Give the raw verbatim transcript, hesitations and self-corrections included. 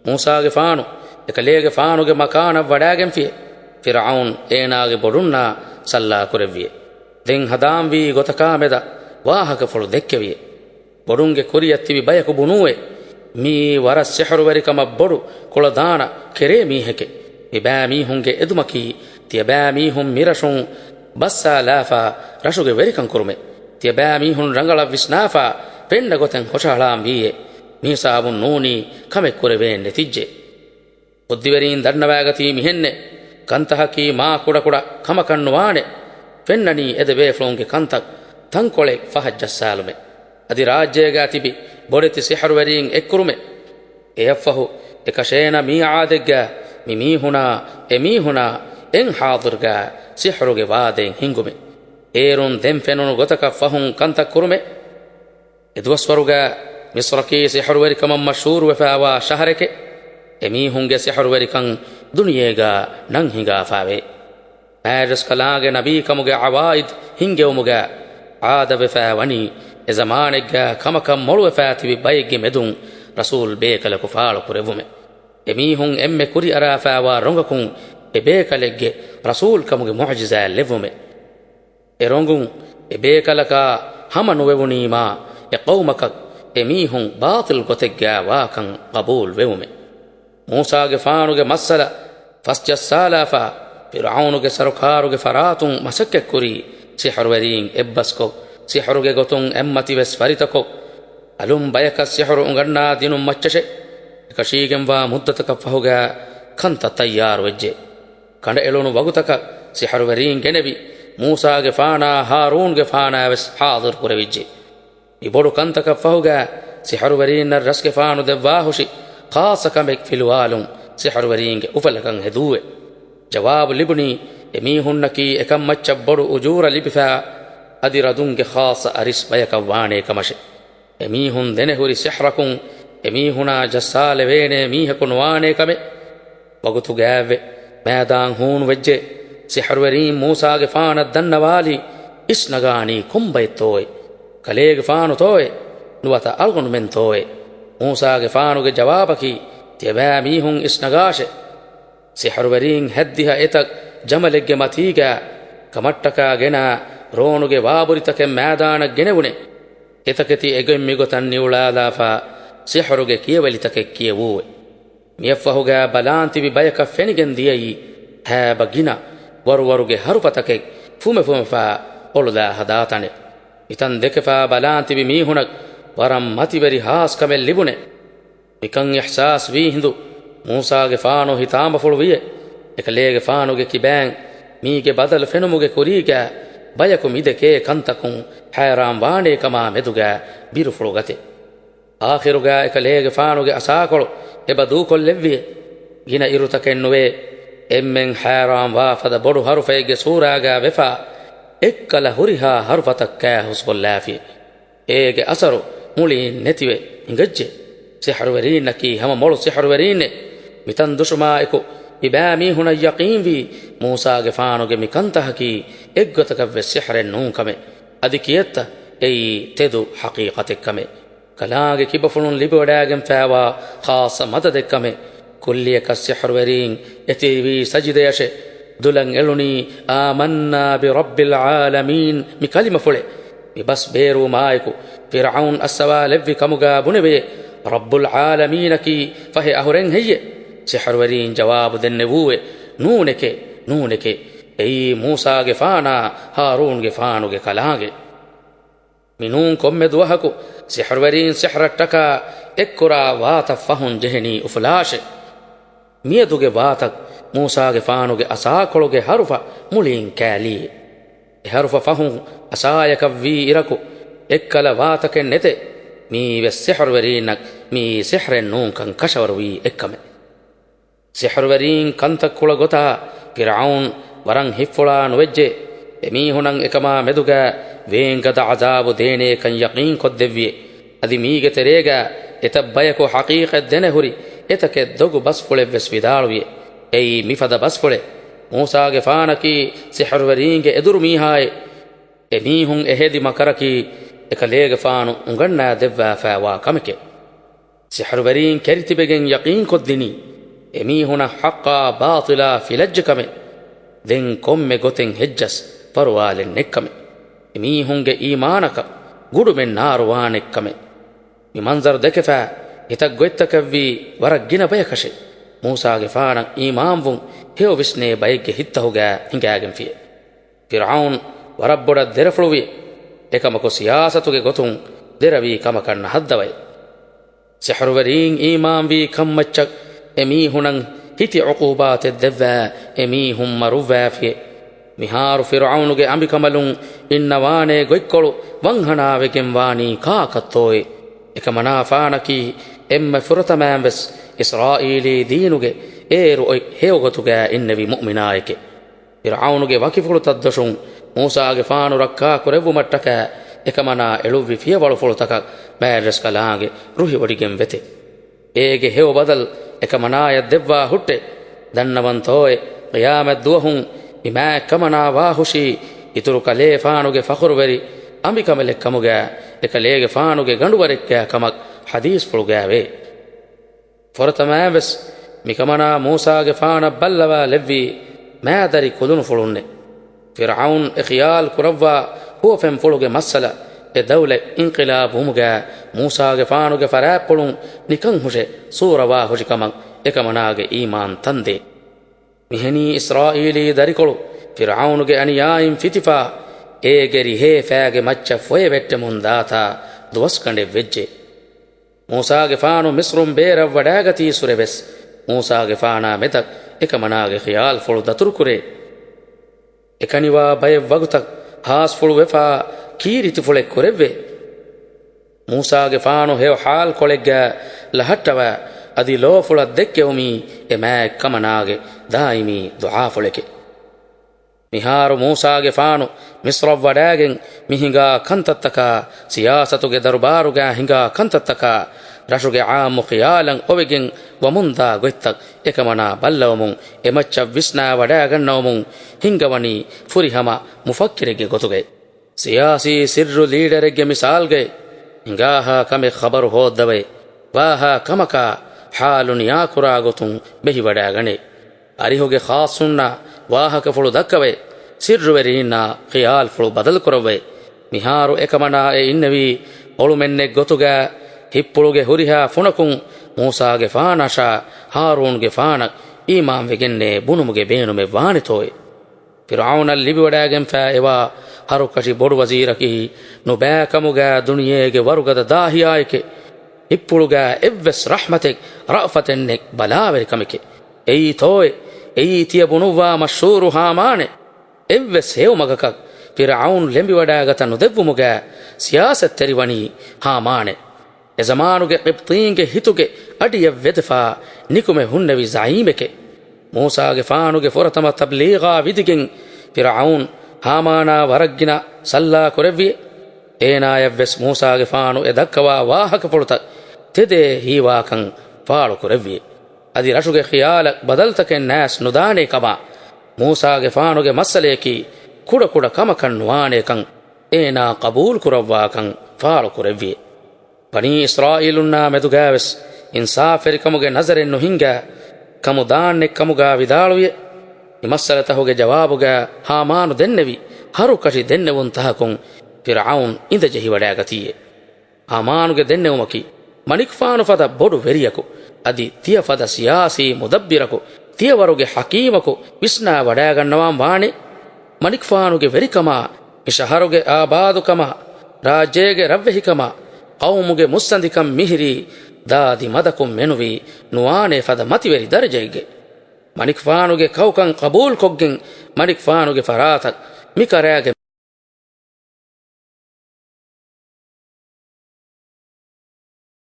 މޫސާގެފާނު އެކަލޭގެފާނުގެ މަކާނަށް ވަޑާގެންފިއެ، ފިރްޢައުން އޭނާގެ ބޮޑުންނާ ސައްލާކުރެއްވިއެ. ދެން ހަދާންވީ ގޮތަކާމެދަށް ވާހަކަފުޅު ދެއްކެވިއެ. ބޮޑުންގެ ކުރިއަށް ތިބި ބަޔަކު ބުނޫއެ، މިއީ ވަރަށް ސިޙުރުވެރިކަމަށް ބޮޑު ކުޅަދާނަ ކެރޭ މީހެކެ. މިބައިމީހުންގެ އެދުމަކީ ތިޔަބައިމީހުން މިރަށުން ބައްސާލާފާ ރަށުގެ ވެރިކަން ކުރުމެ. ތިޔަބައިމީހުން ރަނގަޅަށް ވިސްނާފާ ފެންނަ ގޮތެއް ހުށަހަޅާން ވީއެ. މިހިސާބުން ނޫނީ ކަމެއް ކުރެވޭން ނެތިއްޖެ. ބުއްދިވެރީން ދަންނަވާގަތީ މިހެންނެ، ކަންތަހަކީ މާ ކުޑަކުޑަ ކަމަކަށް ނުވާނެ. ފެންނަނީ އެދެބޭފުޅުންގެ ކަންތައް ތަންކޮޅެއް ފަހަށް ޖައްސާލުމެ. އަދި ރާއްޖޭގާ ތިބި ބޮޑެތި ސިޙުރުވެރީން އެއްކުރުމެ. އެއަށްފަހު އެކަށޭނަ މީޢާދެއްގާ މި މީހުނާ އެ މީހުނާ އެއް ޙާޟިރުގާ ސިޙުރުގެ ވާދައެއް ހިންގުމެ. އޭރުން ދެން ފެނުނު ގޮތަކަށް ފަހުން ކަންތައް ކުރުމެ. އެދުވަސްވަރުގާ މިޞްރަކީ ސިޙުރުވެރިކަމަށް މަޝްހޫރުވެފާވާ ޝަހަރެކެ. އެމީހުންގެ ސިޙުރުވެރިކަން ދުނިޔޭގާ ނަން ހިނގާފާވޭ. މާތްރަސްކަލާނގެ ނަބީކަމުގެ ޢަވާއިދު ހިންގެވުމުގާ ޢާދަވެފާ ވަނީ އެ ޒަމާނެއްގާ ކަމަކަށް މޮޅުވެފާ ތިބި ބައެއްގެ މެދުން ރަސޫލް ބޭކަލަކު ފާޅުކުރެއްވުމެ. އެމީހުން އެންމެ ކުރިއަރާފާވާ ރޮނގަކުން އެ ބޭކަލެއްގެ ރަސޫލްކަމުގެ މުޢުޖިޒާތް ލެއްވުމެ. އެ ރޮނގުން އެ ބޭކަލަކާ ހަމަ ނުވެވުނީމާ، އެ ޤައުމަކަށް އެ މީހުން ބާޠިލް ގޮތެއްގާ ވާކަން ޤަބޫލުވެވުމެ. މޫސާގެފާނުގެ މައްސަލަ ފަސްޖައްސާލާފާ، ފިރްޢައުނުގެ ސަރުކާރުގެ ފަރާތުން މަސައްކަތްކުރީ ސިޙުރުވެރީން އެއްބަސްކޮށް، ސިޙުރުގެ ގޮތުން އެއްމަތިވެސް ފަރިތަކޮށް، އަލުން ބަޔަކަށް ސިޙުރު އުނގަންނާ ދިނުން މައްޗަށެ. އެކަށީގެންވާ މުއްދަތަކަށް ފަހުގާ ކަންތައް ތައްޔާރުވެއްޖެ. ކަނޑައެޅުނު ވަގުތަކަށް ސިޙުރުވެރީން ގެނެވި، މޫސާގެފާނާ ހާރޫންގެފާނާ ވެސް ޙާޟިރު ކުރެވިއްޖެ. މި ބޮޑު ކަންތަކަށް ފަހުގާ ސިޙުރުވެރީންނަށް ރަސްގެފާނު ދެއްވާހުށި ޚާއްޞަ ކަމެއް ފިލުވާލުން ސިޙުރުވެރީންގެ އުފަލަކަށް ހެދޫވެ. ޖަވާބު ލިބުނީ އެމީހުންނަކީ އެކަން މައްޗަށް ބޮޑު އުޖޫރަ ލިބިފާ އަދި ރަދުންގެ ޚާއްޞަ އަރިސް ބަޔަކަށް ވާނޭ ކަމަށެ. އެމީހުން ދެނެހުރި ސިޙްރަކުން އެމީހުނާ ޖައްސާލެވޭނޭ މީހަކު ނުވާނޭ ކަމެއް. ވަގުތުގާއެވެ. މައިދާން ހޫނުވެއްޖެ. ސިޙްރުވެރީން މޫސާގެފާނަށް ދަންނަވާލީ އިސްނަގާނީ ކޮންބައެއްތޯއޭ؟ ކަލޭގެފާނުތޯއޭ؟ ނުވަތަ އަޅުގަނޑުމެންތޯއޭ؟ މޫސާގެފާނުގެ ޖަވާބަކީ ތިޔަބައިމީހުން އިސްނަގާށޭ. ސިޙުރުވެރީން ހައްދިހަ އެތައް ޖަމަލެއްގެ މަތީގާ ކަމަށްޓަކާ ގެނާ ރޯނުގެ ވާބުރިތަކެއް މައިދާނަށް ގެނެވުނެ. އެތަކެތި އެގޮތް މިގޮތަށް ނިއުޅާލާފާ ސިޙުރުގެ ކިޔަވެލިތަކެއް ކިޔެވޫވެ. މިއަށްފަހުގާ ބަލާން ތިބި ބަޔަކަށް ފެނިގެން ދިޔައީ ހައިބަ ގިނަ ވަރުވަރުގެ ހަރުފަތަކެއް ފުމެފުމެފާ އޮޅުލާ ހަދާ ތަނެއް. މިތަން ދެކެފާ ބަލާން ތިބި މީހުނަށް ވަރަށް މަތިވެރި ހާސްކަމެއް ލިބުނެ. މިކަން އިޙްސާސް ވީ ހިނދު، މޫސާގެފާނު ހިތާމަފުޅު ވިޔެ. އެކަލޭގެފާނުގެ ކިބައިން މީގެ ބަދަލު ފެނުމުގެ ކުރީގާ ބަޔަކު މިދެކޭ ކަންތަކުން ހައިރާން ވާނޭ ކަމާ މެދުގާ ބިރުފުޅު ގަތެ. އާޚިރުގާ އެކަލޭގެފާނުގެ އަސާކޮޅު އެބަ ދޫކޮށްލެއްވިޔެ. ގިނަ އިރުތަކެއް ނުވޭ، އެންމެން ހައިރާން ވާ ފަދަ ބޮޑު ހަރުފައެއްގެ ސޫރާގާ ވެފާ، އެއްކަލަ ހުރިހާ ހަރުފަތައް ކާ ހުސްކޮށްލާފި. އޭގެ އަސަރު މުޅީން ނެތިވެ ހިނގައްޖެ. ސިޙުރުވެރީންނަކީ ހަމަ މޮޅު ސިޙުރުވެރީންނެއް. މިތަން ދުށުމާއެކު މިބައިމީހުނަށް ޔަޤީންވީ، މޫސާގެފާނުގެ މި ކަންތަހަކީ އެއްގޮތަކަށްވެސް ސިޙްރެއް ނޫން ކަމެއް. އަދި ކިއެއްތަ އެއީ ތެދު ޙަޤީޤަތެއް ކަމެއް. ކަލާނގެ ކިބަފުޅުން ލިބިވަޑާގެންފާވާ ޚާއްޞަ މަދަދެއް ކަމެއް. ކުއްލިއަކަށް ސިޙުރުވެރީން އެތިރިވީ ސަޖިދަޔަށެ. ދުލަން އެޅުނީ "އާމަންނާ ބި ރައްބިލް ޢާލަމީން" މި ކަލިމަފުޅެއް. މި ބަސް ބޭރުވުމާއެކު، ފިރްޢައުން އައްސަވާލެއްވި ކަމުގާ ބުނެވޭ، "ރައްބުލް ޢާލަމީނަކީ ފަހެ އަހުރެން ހެއްޔެ؟" ސިޙުރުވެރީން ޖަވާބު ދެންނެވޫއެ، "ނޫނެކޭ، ނޫނެކޭ. އެއީ މޫސާގެފާނާ ހާރޫންގެފާނުގެ ކަލާނގެ." މި ނޫން ކޮންމެ ދުވަހަކު ސިޙުރުވެރީން ސިޙްރަށްޓަކާ އެއްކުރާ ވާތައް ފަހުން ޖެހެނީ އުފުލާށޭ. މިއަދުގެ ވާތައް މޫސާގެފާނުގެ އަސާކޮޅުގެ ހަރުފަ މުޅީން ކާލީ. އެ ހަރުފަ ފަހުން އަސާޔަކަށް ވީ އިރަކު އެއްކަލަ ވާތަކެއް ނެތޭ. މިއީ ވެސް ސިޙުރުވެރީންނަށް މިއީ ސިޙްރެއް ނޫންކަން ކަށަވަރުވީ އެއްކަމެއް. ސިޙުރުވެރީން ކަންތައް ކުޅަ ގޮތާ ފިރްޢައުން ވަރަށް ހިތްފުޅާ ނުވެއްޖެ. އެމީހުނަށް އެކަމާ މެދުގަ ވޭންގަދަ ޢަޛާބު ދޭނޭކަން ޔަޤީންކޮށްދެއްވިއެ. އަދި މީގެ ތެރޭގަ އެތައް ބަޔަކު ޙަޤީޤަތް ދެނެހުރި އެތަކެއް ދޮގު ބަސްފުޅެއްވެސް ވިދާޅުވިއެ. އެއީ މިފަދަ ބަސްފުޅެއް. މޫސާގެފާނަކީ ސިޙުރުވެރީންގެ އެދުރު މީހާއެއް. އެމީހުން އެހެދި މަކަރަކީ އެކަލޭގެފާނު އުނގަންނާ ދެއްވާފާވާ ކަމެކެ. ސިޙްރުވެރީން ކެރިތިބެގެން ޔަޤީންކޮށްދިނީ، އެމީހުނަށް ޙައްޤާ ބާޠިލާ ފިލައްޖެކަމެއް، ދެން ކޮންމެ ގޮތެއް ހެއްޖަސް ފަރުވާލެއް ނެއްކަމެއް. އެމީހުންގެ އީމާނަކަށް ގުޑުމެއް ނާރުވާނެއްކަމެއް. މި މަންޒަރު ދެކެފާ ހިތަށް ގޮތްތަކެއްވީ ވަރަށް ގިނަ ބަޔަކަށެއް. މޫސާގެފާނަށް އީމާންވުން ހެޔޮވިސްނޭ ބައެއްގެ ހިތްތަހުގައި ހިނގާގެންފިޔޭ. ފިރްޢައުން ވަރަށް ބޮޑަށް ދެރަފުޅުވި، އެކަމަކު ސިޔާސަތުގެ ގޮތުން ދެރަވީ ކަމަކަށް ނަހައްދަވައި. ސިޙްރުވެރީން އީމާންވީ ކަންމައްޗަށް އެމީހުނަށް ހިތި ޢުޤޫބާތެއް ދެއްވާ އެމީހުން މަރުއްވާފިޔޭ. މިހާރު ފިރްޢައުނުގެ އަނބިކަނބަލުން އިންނަވާނޭ ގޮތްކޮޅު ވަންހަނާވެގެން ވާނީ ކާކަށްތޯއޭ؟ އެކަމަނާފާނަކީ އެންމެ ފުރަތަމައިން ވެސް އިސްރާއީލީ ދީނުގެ އޭރު އޮތް ހެޔޮގޮތުގައި އިންނެވި މުއުމިނާއެކޭ. ފިރްޢައުނުގެ ވަކިފުޅުތައް ދޮށުން މޫސާގެފާނު ރައްކާކުރެއްވުމަށްޓަކާ އެކަމަނާ އެޅުއްވި ފިޔަވަޅުފުޅުތަކަށް ބައެއްރަސްކަލާނގެ ރުހިވޮޑިގެން ވެތެ. އޭގެ ހެޔޮ ބަދަލު އެކަމަނާޔަށް ދެއްވާ ހުއްޓެ. ދަންނަވަންތޯއެ، ޤިޔާމަތް ދުވަހުން މި މާތްކަމަނާ ވާހުށީ އިތުރު ކަލޭފާނުގެ ފަޚުރުވެރި އަނބިކަނބަލެއްކަމުގައި އެކަލޭގެފާނުގެ ގަނޑުވަރެއްގައި ކަމަށް ޙަދީޘްފުޅުގައިވޭ. ފުރަތަމައިން ވެސް މިކަމަނާ މޫސާގެފާނަށް ބައްލަވާލެއްވީ މާދަރި ކުލުނުފުޅުންނެއް. ފިރްޢައުން އެ ޚިޔާލު ކުރައްވާ ހުވަފެންފުޅުގެ މައްސަލަ، އެ ދައުލަތް އިންޤިލާބުވުމުގައި މޫސާގެފާނުގެ ފަރާތްޕުޅުން ނިކަން ހުށެ ސޫރަވާ ހުށިކަމަށް އެކަމަނާގެ އީމާން ތަންދޭ. މިހެނީ އިސްރާއީލީ ދަރިކޮޅު ފިރްޢައުނުގެ އަނިޔާއިން ފިތިފާ، އޭގެ ރިހޭ ފައިގެ މައްޗަށް ފޮއެ ވެއްޓެމުން ދާތާ ދުވަސްގަނޑެއް ވެއްޖެ. މޫސާގެފާނު މިޞްރުން ބޭރަށް ވަޑާގަތީއްސުރެ ވެސް، މޫސާގެފާނާ މެދަށް އެކަމަނާގެ ޚިޔާލުފުޅު ދަތުރުކުރޭ. އެކަނިވާ ބައެއް ވަގުތަށް ހާސްފުޅު ވެފާ ކީރިތިފުޅެއް ކުރެއްވޭ. މޫސާގެފާނު ހެޔޮ ޙާލުކޮޅެއްގައި ލަހައްޓަވާ، އަދި ލޯފުޅަށް ދެއްކެވުމީ އެ މާތްކަމަނާގެ ދާއިމީ ދުޢާފުޅެކޭ. މިހާރު މޫސާގެފާނު މިޞްރަށް ވަޑާގެން މި ހިނގާ ކަންތައްތަކާ، ސިޔާސަތުގެ ދަރުބާރުގައި ހިނގާ ކަންތައްތަކާ، ރަށުގެ ޢާއްމު ޚިޔާލަށް އޮވެގެން ވަމުންދާ ގޮތްތައް އެކަމަނާ ބައްލަވަމުން އެމައްޗަށް ވިސްނާ ވަޑާގަންނަވަމުން ހިންގަވަނީ ފުރިހަމަ މުފައްކިރެއްގެ ގޮތުގައި. ސިޔާސީ ސިއްރު ލީޑަރެއްގެ މިސާލްގައި ހިނގާހާ ކަމެއް ޚަބަރު ހޯއްދަވައި، ވާހާ ކަމަކާ ޙާލު ނިޔާކުރާ ގޮތުން ބެހިވަޑާގަނޭ. އަރިހުގެ ޚާއްޞުންނާ ވާހަކަފުޅު ދައްކަވައި، ސިއްރުވެރީންނާ ޚިޔާލްފުޅު ބަދަލުކުރައްވައި، މިހާރު އެކަމަނާ އެ އިންނެވީ އޮޅުމެއްނެތް ގޮތުގައި. ހިއްޕުޅުގެ ހުރިހާ ފުނަކުން މޫސާގެފާނަށާ ހާރޫންގެފާނަށް އީމާންވެގެންނޭ ބުނުމުގެ ބޭނުމެއް ވާނެތޯއޭ؟ ފިރްޢައުނަށް ލިބިވަޑާގެންފާ އެވާ ހަރުކަށި ބޮޑު ވަޒީރަކީ ނުބައިކަމުގައި ދުނިޔޭގެ ވަރުގަދަ ދާހިޔާއެކޭ. ހިއްޕުޅުގައި އެއްވެސް ރަޙްމަތެއް، ރައުފަތެއްނެތް ބަލާވެރިކަމެކޭ. އެއީތޯއޭ؟ އެއީ ތިޔަ ބުނުއްވާ މަޝްހޫރު ހާމާނޭ. އެއްވެސް ހެޔޮ މަގަކަށް ފިރްޢައުން ލެނބިވަޑާގަތަ ނުދެއްވުމުގައި ސިޔާސަތްތެރިވަނީ ހާމާނޭ. އެޒަމާނުގެ ޤިބްޠީންގެ ހިތުގެ އަޑިއަށް ވެދެފާ ނިކުމެ ހުންނެވި ޒަޢީމެކޭ. މޫސާގެފާނުގެ ފުރަތަމަ ތަބްލީޣާ ވިދިގެން ފިރްޢައުން ހާމާނާ ވަރަށްގިނަ ސައްލާ ކުރެއްވި. އޭނާޔަށްވެސް މޫސާގެފާނު އެ ދައްކަވާ ވާހަކަފުޅުތައް ތެދޭ ހީވާކަން ފާޅުކުރެއްވި. އަދި ރަށުގެ ޚިޔާލަށް ބަދަލުތަކެއް ނާސް ނުދާނޭ ކަމާ، މޫސާގެފާނުގެ މައްސަލަޔަކީ ކުޑަކުޑަ ކަމަކަށް ނުވާނޭކަން އޭނާ ޤަބޫލުކުރައްވާކަން ފާޅުކުރެއްވި. ބަނީ އިސްރާއީލުންނާ މެދުގައިވެސް އިންސާފްވެރިކަމުގެ ނަޒަރެއް ނުހިންގާ، ކަމުދާންނެއްކަމުގާ ވިދާޅުވި. މި މައްސަލަތަހުގެ ޖަވާބުގާ ހާމާނު ދެންނެވި ހަރުކަށި ދެންނެވުންތަހަކުން ފިރްޢައުން އިނދެޖެހިވަޑާގަތީއޭ. ހާމާނުގެ ދެންނެވުމަކީ، މަނިކުފާނު ފަދަ ބޮޑު ވެރިޔަކު، އަދި ތިޔަ ފަދަ ސިޔާސީ މުދައްބިރަކު، ތިޔަވަރުގެ ޙަކީމަކު ވިސްނާ ވަޑާގަންނަވާން ވާނެ. މަނިކުފާނުގެ ވެރިކަމާ، މި ޝަހަރުގެ އާބާދުކަމާ، ރާއްޖޭގެ ރަށްވެހިކަމާ، ޤައުމުގެ މުއްސަނދިކަން މިހިރީ ދާދި މަދަކުން މެނުވީ ނުވާނޭ ފަދަ މަތިވެރި ދަރަޖައެއްގެ. މަނިކުފާނުގެ ކައުކަން ޤަބޫލުކޮށްގެން، މަނިކުފާނުގެ ފަރާތަށް މި ކަރާގެ